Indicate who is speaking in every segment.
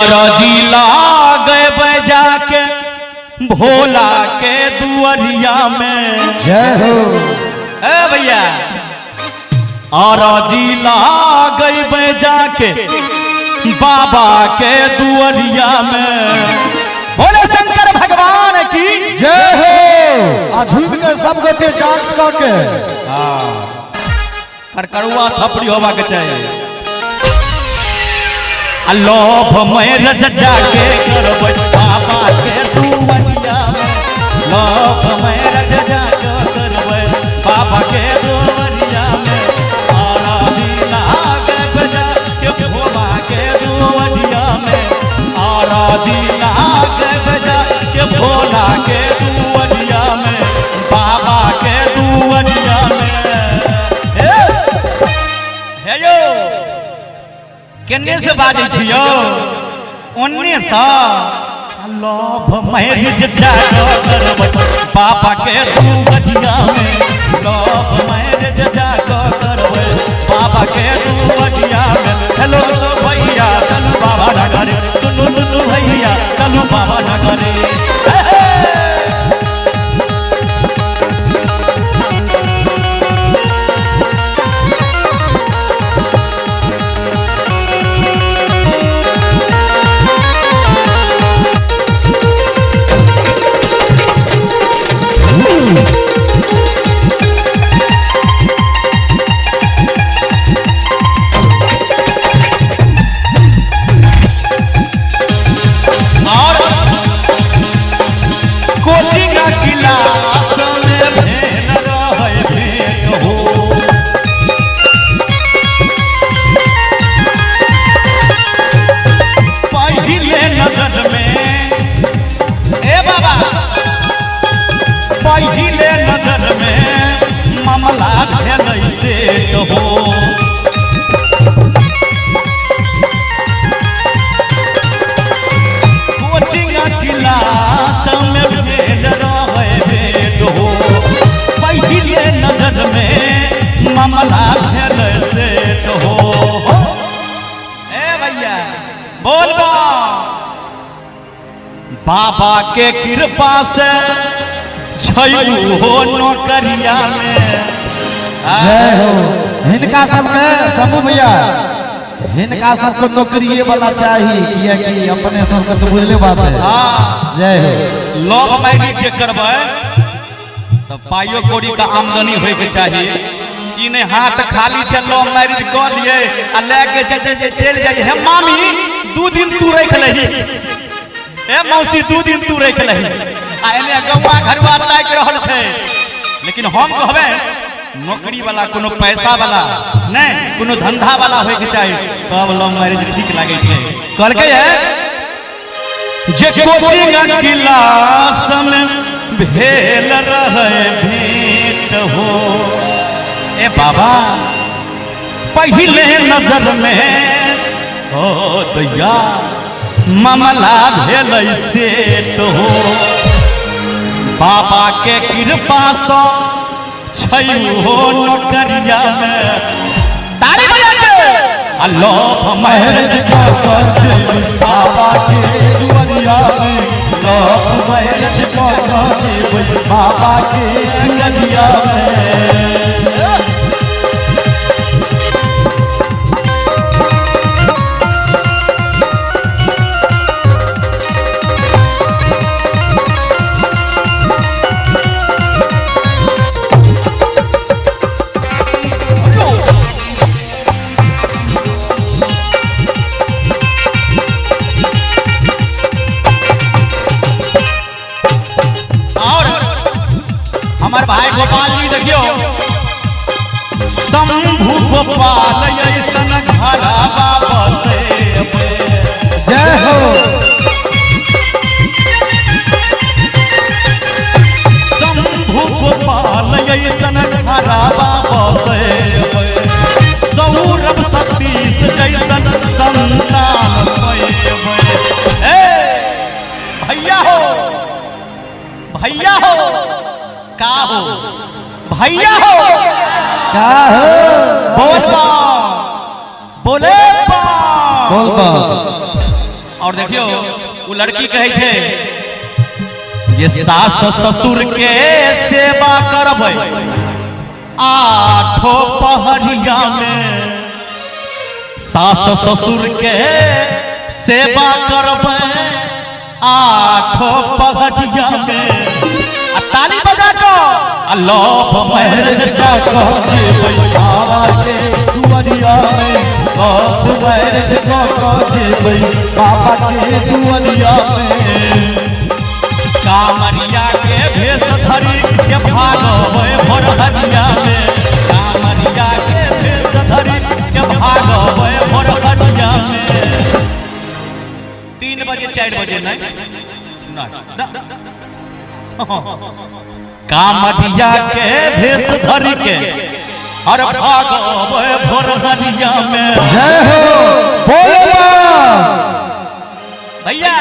Speaker 1: रजीला गए बजा के भोला के दुआरिया में।
Speaker 2: जय हो।
Speaker 1: ए भैया, और रजीला गए बजा के बाबा के दुआरिया में। बोले शंकर भगवान की
Speaker 2: जय हो। आ झूम के सब गोटे डांस कऽ के
Speaker 1: करकरुआ थपड़ी होवा के चाहिए। आ लोभ में रज जाके करबै बाबा के दुआरिया में। लोभ में रज जाके करबै बाबा के दुआरिया में। आराधी लागे बजा के भोला के दुआरिया में। आराधी लागे बजा के भोला के दुआरिया में, बाबा के दुआरिया में। हे हे यो, केने से बाजै छियौ? ओन्ने सँ। लोभ मैरिज जागो करबै बाबा के दुआरिया में। लोभ मैरिज जागो करबै बाबा के दुआरिया में। हेलो हेलो भैया चलू बाबा नगरे, सुनू सुनू भैया चलू बाबा नगरे। हे हे। और कोचिंग क्लास में भेल रहै भेंट हो। पहिले नजर में ए बाबा, पहिले नजर में मामला भेलै सेट हो। कोचिंग क्लास में भेल रहै भेंट हो। पहिले नजर में मामला भेल सेट हो। ए भैया बोल बा, बाबा के कृपा से छै हो नौकरिया में।
Speaker 2: जय हो। हिनका सबके शंभू भैया, हिनका सबके नौकरिए वाला चाही, कियाकि अपने सबके तो बुझले बात है।
Speaker 1: हाँ।
Speaker 2: जय हो।
Speaker 1: लव मैरिज जे करबै तऽ पाइयो कौड़ी के आमदनी होय के चाही। ई नहि हाथ खाली छै, लव मैरिज कऽ लिए आ लए के चलि जाइ। हे मामी 2 दिन तू राखि लही, हे मौसी 2 दिन तू राखि लही, आ एने गौआ घरुआ ताकि रहल छै। लेकिन हम कहबै नौकरी वाला, कोनो पैसा वाला नहि, कोनो धंधा वाला होय के चाही, तब लव मैरिज ठीक लागै छै। कहलकै है जे कोचिंग क्लास में भेल रहै भेंट हो। ए बाबा पहिले नजर में ओ दैया मामला भेलै सेट हो। बाबा के कृपा सँ छै हो नौकरिया में। ताली बजा के आ लव मैरिज
Speaker 2: कऽ जेबै बाबा के दुआरिया में। लव मैरिज कऽ जेबै बाबा के दुआरिया में।
Speaker 1: और हमार भाई गोपाल जी देखियो, शंभू गोपाल ऐसन घरवा बसेबै।
Speaker 2: जय हो।
Speaker 1: शंभू गोपाल ऐसन घरवा बसेबै। सौरभ सतीश जैसन संतान पैबै। ए भैया हो, भैया हो, का हो भैया हो,
Speaker 2: का हो?
Speaker 1: बोल बा, बोले बा,
Speaker 2: बोल बा।
Speaker 1: और देखियो वो लड़की कहै छै जे सास ससुर के सेवा करबै आठो पहरिया में, सास ससुर के सेवा करबै आठो पहरिया में, आ ताली बजा कऽ आ लव मैरिज
Speaker 2: कऽ कऽ जेबै बाबा के दुआरिया में, लव मैरिज कऽ कऽ जेबै बाबा के दुआरिया में।
Speaker 1: कामरिया के भेष धरी के भागबै भोरहरिया में, कामरिया के भेष धरी के भागबै भोरहरिया में। 3 बजे 4 बजे नहीं नहीं, कामरिया के भेष धरी के अरे भागबै भोरहरिया में।
Speaker 2: जय हो, बोलो
Speaker 1: भैया।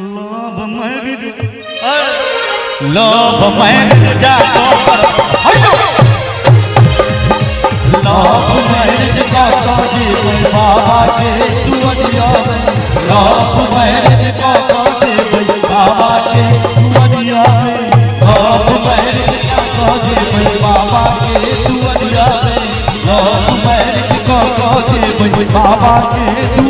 Speaker 1: लव मैरिज, लव मैरिज जा
Speaker 2: लव मैरिज कऽ कऽ जेबै बाबा के दुआरिया में, लव मैरिज कऽ कऽ जेबै बाबा के दुआरिया में, लव मैरिज कऽ कऽ जेबै बाबा के दुआरिया में, लव मैरिज कऽ कऽ जेबै बाबा के दुआरिया।